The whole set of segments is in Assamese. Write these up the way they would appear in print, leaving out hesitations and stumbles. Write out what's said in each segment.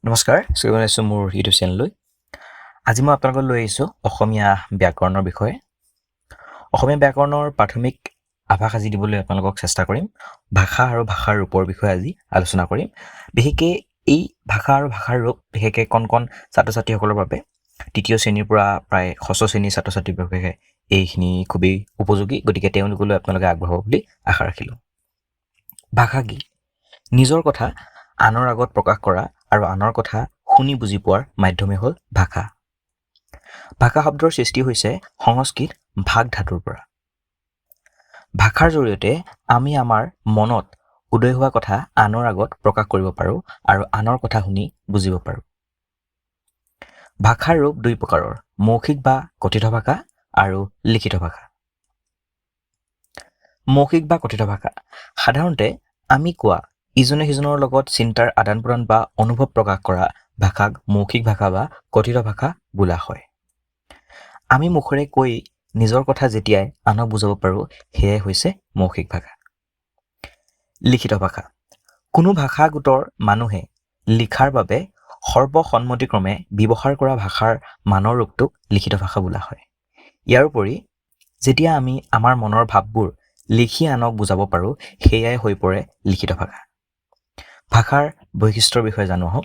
নমস্কাৰ, স্বাগতম জনাইছোঁ মোৰ ইউটিউব চেনেললৈ। আজি মই আপোনালোকক লৈ আহিছোঁ অসমীয়া ব্যাকৰণৰ বিষয়ে। অসমীয়া ব্যাকৰণৰ প্ৰাথমিক আভাস আজি দিবলৈ আপোনালোকক চেষ্টা কৰিম। ভাষা আৰু ভাষাৰ ৰূপৰ বিষয়ে আজি আলোচনা কৰিম। বিশেষকৈ এই ভাষা আৰু ভাষাৰ ৰূপ বিশেষকৈ কণ কণ ছাত্ৰ ছাত্ৰীসকলৰ বাবে, তৃতীয় শ্ৰেণীৰ পৰা প্ৰায় ষষ্ঠ শ্ৰেণীৰ ছাত্ৰ ছাত্ৰীৰ বাবে এইখিনি খুবেই উপযোগী। গতিকে তেওঁলোকলৈ আপোনালোকে আগবঢ়াব বুলি আশা ৰাখিলোঁ। ভাষা কি? নিজৰ কথা আনৰ আগত প্ৰকাশ কৰা আৰু আনৰ কথা শুনি বুজি পোৱাৰ মাধ্যমেই হ'ল ভাষা। ভাষা শব্দৰ সৃষ্টি হৈছে সংস্কৃত ভাগ ধাতুৰ পৰা। ভাষাৰ জৰিয়তে আমি আমাৰ মনত উদয় হোৱা কথা আনৰ আগত প্ৰকাশ কৰিব পাৰোঁ আৰু আনৰ কথা শুনি বুজিব পাৰোঁ। ভাষাৰ ৰূপ দুই প্ৰকাৰৰ, মৌখিক বা কথিত ভাষা আৰু লিখিত ভাষা। মৌখিক বা কথিত ভাষা সাধাৰণতে আমি কোৱা, ইজনে সিজনৰ লগত চিন্তাৰ আদান প্ৰদান বা অনুভৱ প্ৰকাশ কৰা ভাষাক মৌখিক ভাষা বা কথিত ভাষা বোলা হয়। আমি মুখেৰে কৈ নিজৰ কথা যেতিয়াই আনক বুজাব পাৰোঁ, সেয়াই হৈছে মৌখিক ভাষা। লিখিত ভাষা: কোনো ভাষা গোটৰ মানুহে লিখাৰ বাবে সৰ্বসন্মতিক্ৰমে ব্যৱহাৰ কৰা ভাষাৰ মানৰ ৰূপটোক লিখিত ভাষা বোলা হয়। ইয়াৰোপৰি যেতিয়া আমি আমাৰ মনৰ ভাৱবোৰ লিখি আনক বুজাব পাৰোঁ, সেয়াই হৈ পৰে লিখিত ভাষা। ভাষাৰ বৈশিষ্ট্যৰ বিষয়ে জানো আহক।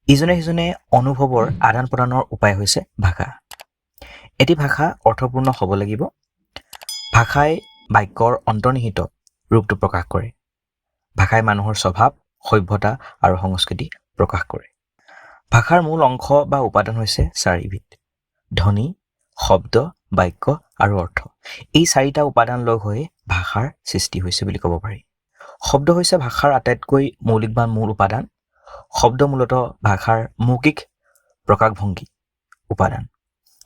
ইজনে সিজনে অনুভৱৰ আদান প্ৰদানৰ উপায় হৈছে ভাষা। এটি ভাষা অৰ্থপূৰ্ণ হ'ব লাগিব। ভাষাই বাক্যৰ অন্তৰ্নিহিত ৰূপটো প্ৰকাশ কৰে। ভাষাই মানুহৰ স্বভাৱ, সভ্যতা আৰু সংস্কৃতি প্ৰকাশ কৰে। ভাষাৰ মূল অংশ বা উপাদান হৈছে চাৰিবিধ: ধ্বনি, শব্দ, বাক্য আৰু অৰ্থ। এই চাৰিটা উপাদান লগ হৈ ভাষাৰ সৃষ্টি হৈছে বুলি ক'ব পাৰি। শব্দ হৈছে ভাষাৰ আটাইতকৈ মৌলিক বা মূল উপাদান। শব্দ মূলতঃ ভাষাৰ মৌখিক প্ৰকাশভংগী উপাদান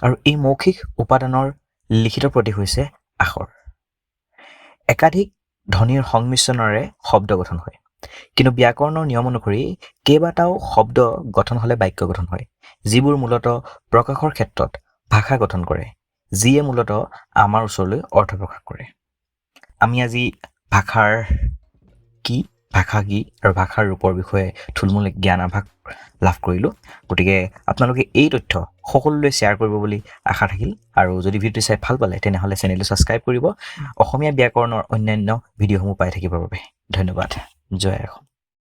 আৰু এই মৌখিক উপাদানৰ লিখিত প্ৰতীক হৈছে আখৰ। একাধিক ধ্বনিৰ সংমিশ্ৰণেৰে শব্দ গঠন হয়। কিন্তু ব্যাকৰণৰ নিয়ম অনুসৰি কেইবাটাও শব্দ গঠন হ'লে বাক্য গঠন হয়, যিবোৰ মূলতঃ প্ৰকাশৰ ক্ষেত্ৰত ভাষা গঠন কৰে, যিয়ে মূলতঃ আমাৰ ওচৰলৈ অৰ্থ প্ৰকাশ কৰে। আমি আজি ভাষাৰ কি, ভাষা কি আৰু ভাষাৰ ৰূপৰ বিষয়ে থুলমূল জ্ঞান আভাস লাভ কৰিলোঁ। গতিকে আপোনালোকে এই তথ্য সকলোলৈ শ্বেয়াৰ কৰিব বুলি আশা থাকিল। আৰু যদি ভিডিঅ'টো চাই ভাল পালে, তেনেহ'লে চেনেলটো ছাবস্ক্ৰাইব কৰিব অসমীয়া ব্যাকৰণৰ অন্যান্য ভিডিঅ'সমূহ পাই থাকিবৰ বাবে। ধন্যবাদ। জয় অসম।